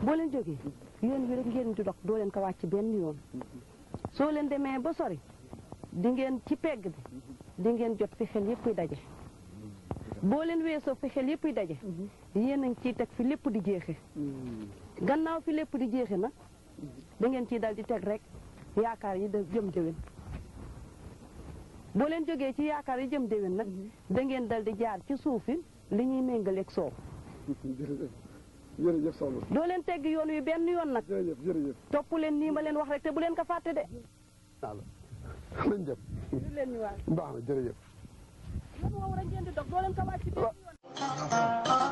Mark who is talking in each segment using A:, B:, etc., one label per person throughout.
A: boo leen jógee yoon wi rek ngeen di dox doo leen ko wàcc benn yoon soo leen demee ba sori di ngeen ci pegg bi di ngeen jot fi xel yëpp daje boo leen weesoo fi xel yëpp daje yéen a ngi ciy teg fi lépp di jeexe gannaaw fi lépp di jeexe nag da ngeen ciy dal di teg rek yaakaar yi da jëm déwén boo leen jógee ci yaakaar yi jëm déwén nag da ngeen dal di jaar ci suufi li ñuy méngaleeg soow
B: jërëjëf soxna
A: doo leen tegg yoon wi benn yoon nag
B: jërëjëf
A: topp leen nii ma leen wax rek te bu leen ko fàtte de
B: nañ dem
A: du leen ñu waay
B: baax na jërëjëf
A: lan woowu rek ngeen di dox doo leen ko wàcc benn yoon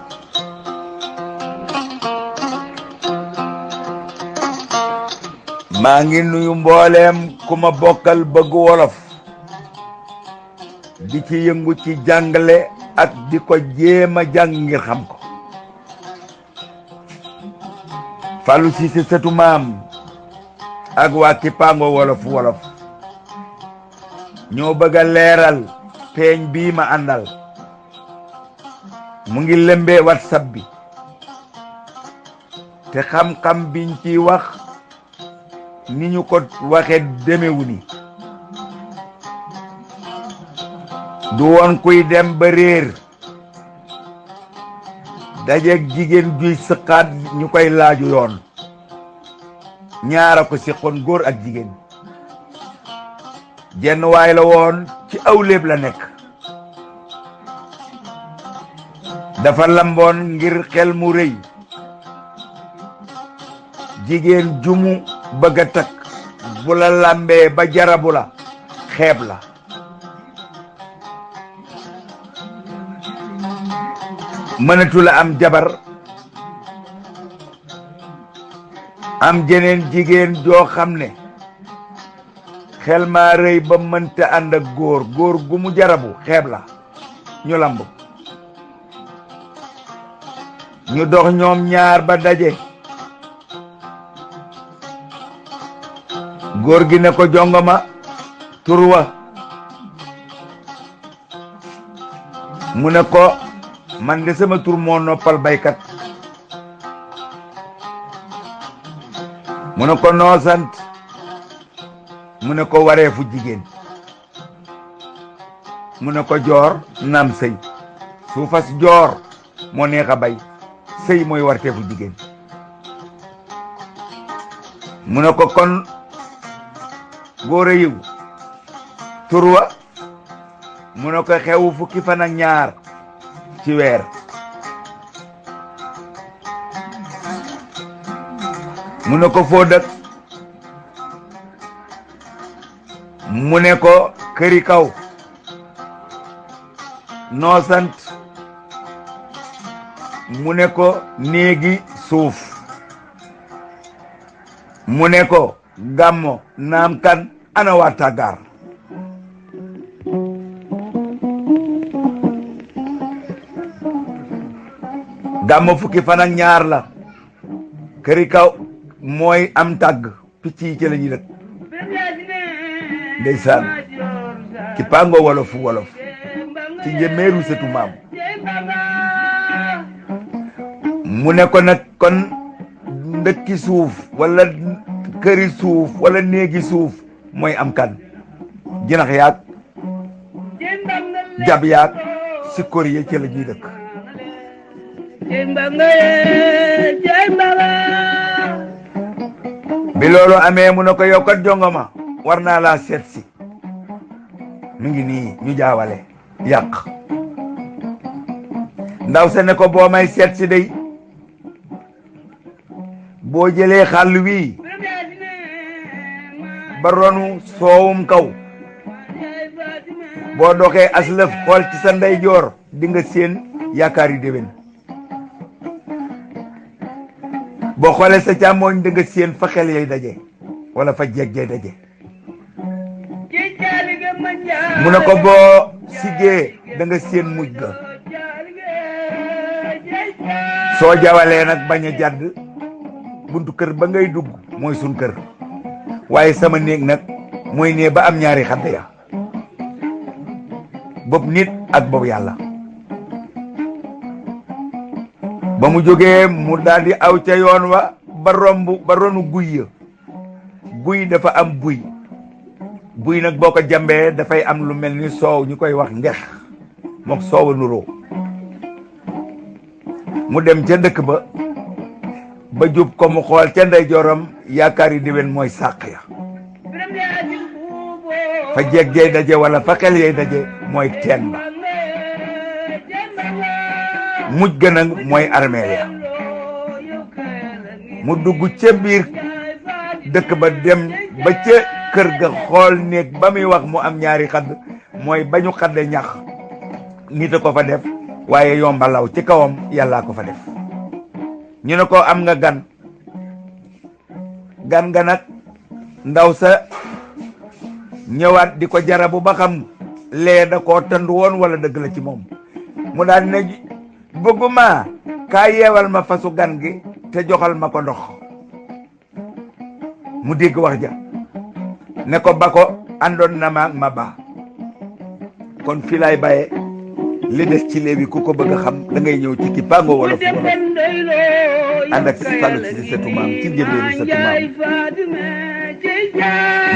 C: maa ngi nuyu mbooleem ku ma bokkal bëgg wolof di ci yëngu ci jàngale ak di ko jéem a jàng ngir xam ko Fallou Cissé sëtu maam ak waa Kipango wolof ñoo bëgg a leeral peeñ bii ma àndal mu ngi lëmbee WhatsApp bi te xam-xam biñ ci wax ni ñu ko waxe demewu ni du woon kuy dem ba réer dajeeg jigéen juy sëqaat ñu koy laaju yoon ñaara ko siqoon góor ak jigéen jenn waay la woon ci aw léeb la nekk dafa lamboon ngir xel mu rëy jigéen jumu bëgg a takk bu la lambee ba jarabu la xeeb la mënatu la am jabar am jeneen jigéen joo xam ne xel maa rëy ba mënta ànd ak góor gu mu jarabu xeeb la ñu lamb ñu dox ñoom ñaar ba daje góor gi ne ko jongoma turwa mu ne ko man de sama tur moo noppal baykat mu ne ko noo sant mu ne ko wareefu jigéen mu ne ko joor naam sëy suufas joor moo neex a bay sëy mooy warteefu jigéen mu ne ko kon góor a yiw turwa mu ne ko xewu fukki fan ak ñaar ci weer mu ne ko foo dëkk mu ne ko këri kaw noo sant mu ne ko néegi suuf mu ne ko gàmmo naam kan ana waa tàggaar gàmmo fukki fan ak ñaar la këri kaw mooy am tàgg picc yi ci la ñuy dëkk ndeysaan Kipango wolof ci njëmeeru sëtu maam mu ne ko nag kon ndëkki suuf wala këri suuf wala néegi suuf mooy am kan jinax yaag jab yaag sikkoor yi ci la ñuy dëkk bi loolu amee mu ne ko yow kat jongoma war naa laa seet si mu ngi nii ñu jaawale yàq ndaw sa ne ko boo may seet si day boo jëlee xàll wii ba ronu soowum kaw boo doxee aslëf xool ci sa ndeyjoor di nga séen yaakaar yi déwén boo xoolee sa càmmooñ da nga séen fa xel yay daje wala fa jeeg jay daje mu ne ko boo siggee da nga séen mujj ga soo jawalee nag bañ a jàdd buntu kër ba ngay dugg mooy sun kër waaye sama néeg nag mooy nee ba am ñaari xadd ya bopp nit ak bopp yàlla ba mu jógee mu daldi aw ca yoon wa ba romb ba ronu guy ya guy dafa am buy buy nag boo ko jambee dafay am lu mel ni soow ñu koy wax ngex mook soow a nuroo mu dem ca dëkk ba jub ko mu xool ca ndeyjooram yaakaar yi déwén mooy sàq ya fa jeeg jey daje wala fa xel yey daje mooy teen ba mujj gën a mooy armeel ya mu dugg ca biir dëkk ba dem ba ca kër ga xool néeg ba muy wax mu am ñaari xadd mooy ba ñu xadde ñax nit a ko fa def waaye yombalaw ci kawam yàllaa ko fa def ñu ne ko am nga gan ga nag ndaw sa ñëwaat di ko jarabu ba xam lee da koo tënd woon wala dëgg la ci moom mu daal ne bëgguma kaa yeewal ma fasu gan gi te joxal ma ko ndox mu dégg wax ja ne ko ba ko àndoon na ma ba kon fii laay baye li des ci léegi ku ko bëgg a xam da ngay ñëw ci Kipango wala fu ànd ak Fallou ci setu maam ci njëlbeenu setu maam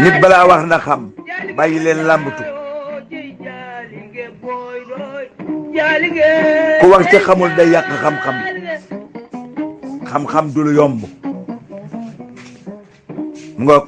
C: nit balaa wax na xam bàyyi leen làmbatu ku wax ci xamul day yàq xam-xam xam-xam du lu yomb ngoog